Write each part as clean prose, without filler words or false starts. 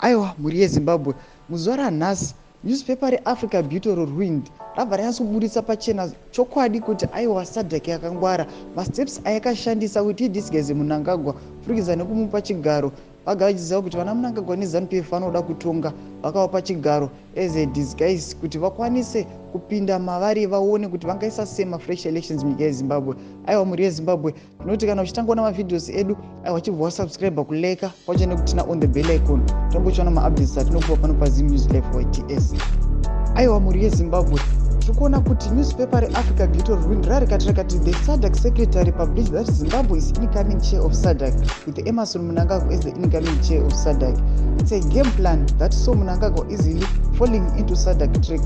Aiwa, mhuri yeZimbabwe, muzuva ranhasi newspaper reAfrica Beauty Ruined rabva ranyatsoburitsa pachena chokwadi kuti aiwa, SADC yakangwara. Masteps ayakashandisa kuti idisguise Mnangagwa kupfurikidza nekumupa chigaro, vagara vachiziva kuti vana Mnangagwa neZANU PF vanoda kutonga, vakavapa chigaro as a disguise kuti vakwanise kupinda mavari, vaone kuti vangaisa sei mafresh elections munyika yeZimbabwe. Aiwa, mhuri yeZimbabwe, tinoti kana uchitangoona mavideos edu, aiwa, chibva wasubscribe, kulike pacho nekuturn on the bell icon, tombochiona maupdates atinokupa pano paZim News Life YTS. Aiwa, mhuri yeZimbabwe, tiri kuona kuti newspaper reAfrica Beauty Ruined rarikati rakati, "The SADC secretary published that Zimbabwe is incoming chair of SADC, with Emmerson Mnangagwa as the incoming chair of SADC. It's a game plan that saw Mnangagwa easily falling into SADC trick.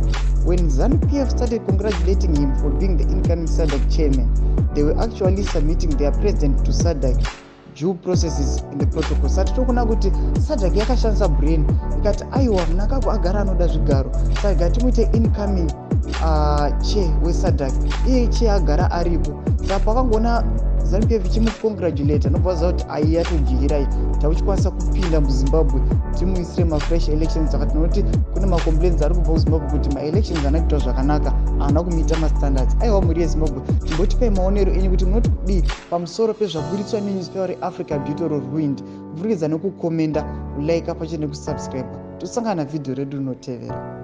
When ZANU PF started congratulating him for being the incoming SADC chairman, they were actually submitting their president to SADC due processes in the protocol." Sati tiri kuona kuti SADC yakashandisa brain, ikati aiwa, Mnangagwa agara anoda zvigaro, saka timuite incoming chair weSADC. Iye chair agara aripo, saka pakangoona ZANU PF ichimucongratulate, anobva aziva kuti ai, yatodyirai, takuchikwanisa kupinda muZimbabwe timuisire mafresh elections. Saka tinoti kune macomplaints ari kubva kuZimbabwe kuti maelections ana kuitwa zvakanaka, haana kumeeta mastandards. Aiwa, mhuri yeZimbabwe, timbotipai maonero enyu kuti munoti kudii pamusoro pezvaburitswa nenewspaper reAfrica Beauty Ruined, kupfurikidza nekukomenda, kulike pacho nekusubscribe. Tosangana vhidhiyo redu rinotevera.